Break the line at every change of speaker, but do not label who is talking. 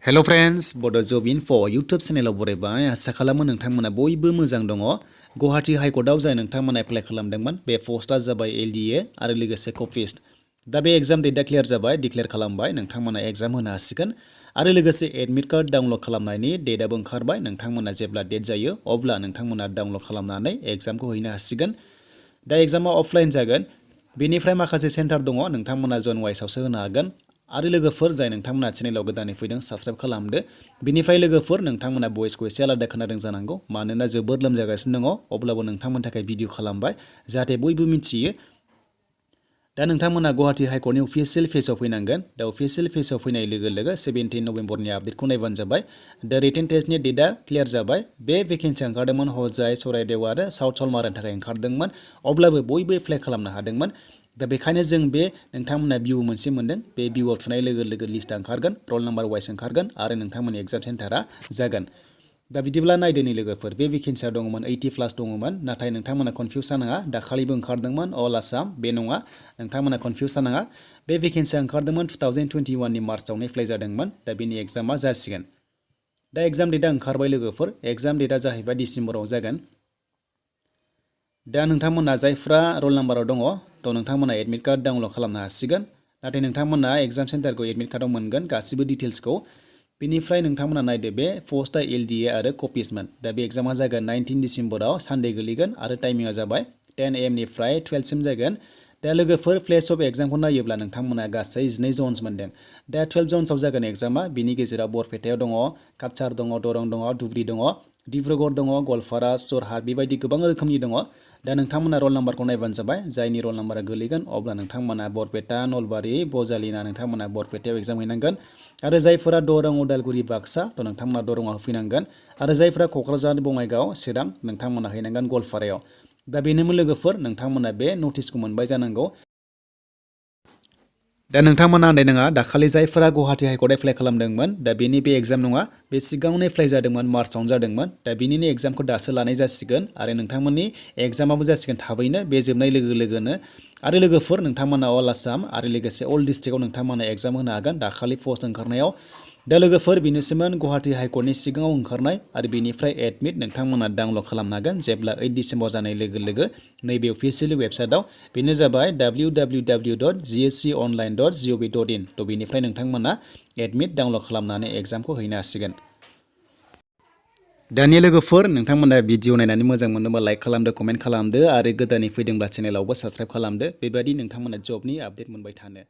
Hello friends, Bodo Job Info YouTube channel बरायबाय आसा खालामो नोंथांमोना बयबो मोजां दङ। गुवाहाटी हाई कर्टआव जाय नोंथांमोना एप्लाइ खालामदोंमोन बे पोस्टआ जाबाय LDA आरो लोगोसे कपिस्ट। दा बे एग्जाम डेटआ क्लियार जाबाय, डिक्लेयार खालामबाय, नोंथांमोना एग्जाम होनो हासिगोन आरो लोगोसे एडमिट कार्ड डाउनलड खालामनायनि डेटआबो ओंखारबाय। नोंथांमोना जेब्ला डेट जायो अब्ला नोंथांमोना डाउनलड खालामनानै एग्जामखौ हैनो हासिगोन। दा एग्जामा अफलाइन जागोन। बेनिफ्राय माखासे सेन्टार दङ, नोंथांमोना जन वाइसआवसो होनो हागोन। आरो लोगोफोर जाय नोंथांमोना चेनेलाव गोदानै फैदों साबस्क्राइब खालामदो। बिनिफ्राय लोगोफोर नोंथांमोना भइसखौ एसे आलादा खोनादों जानांगौ, मानोना जोबोद लोमजागासिनो दङ। अब्लाबो नोंथांमोननि थाखाय भिडिअ खालामबाय जाहाथे बयबो मिथियो। दा नोंथांमोना गुवाहाटी हाइकर्टनि अफिसियेल पेजआव फैनांगोन। दा अफिसियेल पेजआव फैनाय लोगो लोगो 17 नभेम्बरनि आपडेटखौ नायबानो जाबाय। दा रिटेन टेस्टनि डेटआ क्लियार जाबाय। बे भेकेन्सि ओंखारदोंमोन हजाय, सराइदेव आरो साउथ सलमारानि थाखाय ओंखारदोंमोन। अब्लाबो बयबो एप्लाइ खालामनो हादोंमोन। दा बेखायनो जों बे नोंथांमोना भिउ मोनसे मोनदों। बे भिउआव थुनाय लोगो लोगो लिस्टआ ओंखारगोन, रल नाम्बार वाइस ओंखारगोन आरो नोंथांमोननि एग्जाम सेन्टारा जागोन। दा बिदिब्ला नायदोनि लोगोफोर, बे भेकेन्सिया दङमोन 80+ दङमोन। नाथाय नोंथांमोना कनफिउस जानाङा, दाखालिबो ओंखारदोंमोन अल आसाम, बे नङा। नोंथांमोना कनफिउस जानाङा। बे भेकेन्सिया ओंखारदोंमोन 2021नि मार्चआवनो एप्लाइ जादोंमोन। दा बेनि एग्जामा जासिगोन। दा एग्जाम डेटआ ओंखारबाय लोगोफोर। एग्जाम डेटआ जाहैबाय डिसेम्बराव जागोन। दा नोंथांमोना जायफ्रा रल नाम्बाराव दङ थ' नोंथांमोना एडमिट कार्ड डाउनलड खालामनो हासिगोन। नाथाय नोंथांमोना एग्जाम सेन्टारखौ एडमिट कार्डआव मोनगोन गासिबो डिटेल्सखौ। बेनिफ्राय नोंथांमोना नायदो, बे पोस्टआ LDA आरो कपिस्टमोन। दा बे एग्जामा जागोन 19 डिसेम्बराव सानडे गोलैगोन आरो टाइमिंआ जाबाय 10 AM निफ्राय 12 सिम जागोन। दा लोगोफोर प्लेस अफ एग्जामखौ नायोब्ला नोंथांमोना गासै 12 जन्स मोनदों। दा 12 जन्सआव जागोन एग्जामा। बिनि गेजेराव बरपेटायाव दङ, काछार दङ, दरं दङ, धुबरी दङ, डिब्रुगड़ दङ, गवालपारा, जरहाट, बेबायदि गोबां रोखोमनि दङ। दा नोंथांमोना रल नाम्बारखौ नायबानो जाबाय। जायनि रल नाम्बारा गोलैगोन अब्ला नोंथांमोना बरपेटा, नलबारि, बजालिना नोंथांमोना बरपेटायाव एग्जाम हैनांगोन। आरो जायफोरा दरं, उदालगुरि, बाक्सा थ' नोंथांमोना दरंआव फैनांगोन। आरो जायफोरा क'क्राझार, बङाइगाव, चिरां नोंथांमोना हैनांगोन गवालपारायाव। दा बेनोमोन लोगोफोर, नोंथांमोना बे नटिसखौ मोनबाय जानांगौ। दा नोंथांमोना होननाय नङा, दाखालि जायफोरा गुवाहाटी हाइकर्ट एप्लाइ खालामदोंमोन दा बेनि बे एग्जाम नङा, बे सिगाङावनो एप्लाइ जादोंमोन, मार्चआवनो जादोंमोन। दा बिनिनो एग्जामखौ दासो लानाय जासिगोन आरो नोंथांमोननि एग्जामाबो जासिगोन थाबैनो, बे जोबनाय लोगो लोगोनो। आरो लोगोफोर नोंथांमोना अल आसाम आरो लोगोसे अल डिस्ट्रिक्टआव नोंथांमोना एग्जाम होनो हागोन दाखालि पस्ट ओंखारनायाव। दा लोगोफोर बेनोसैमोन गुवाहाटी हाइकर्टनि सिगाङाव ओंखारनाय आरो बेनिफ्राय एडमिट नोंथांमोना डाउनलड खालामनो हागोन जेब्ला 8 डिसेम्बर जानाय लोगो लोगो नैबे अफिसियेल वेबसाइटआव। बेनो जाबाय www.gsconline.gov.in। थ' बेनिफ्राय नोंथांमोना एडमिट डाउनलड खालामनानै एग्जामखौ हैनो हासिगोन। दानिया लोगोफोर नोंथांमोना भिडिअ नायनानै मोजां मोनोबा लाइक खालामदो, कमेन्ट खालामदो आरो गोदानै फैदोंब्ला चेनेलावबो साबस्क्राइब खालामदो। बेबायदि नोंथांमोना जबनि आपडेट मोनबाय थानो।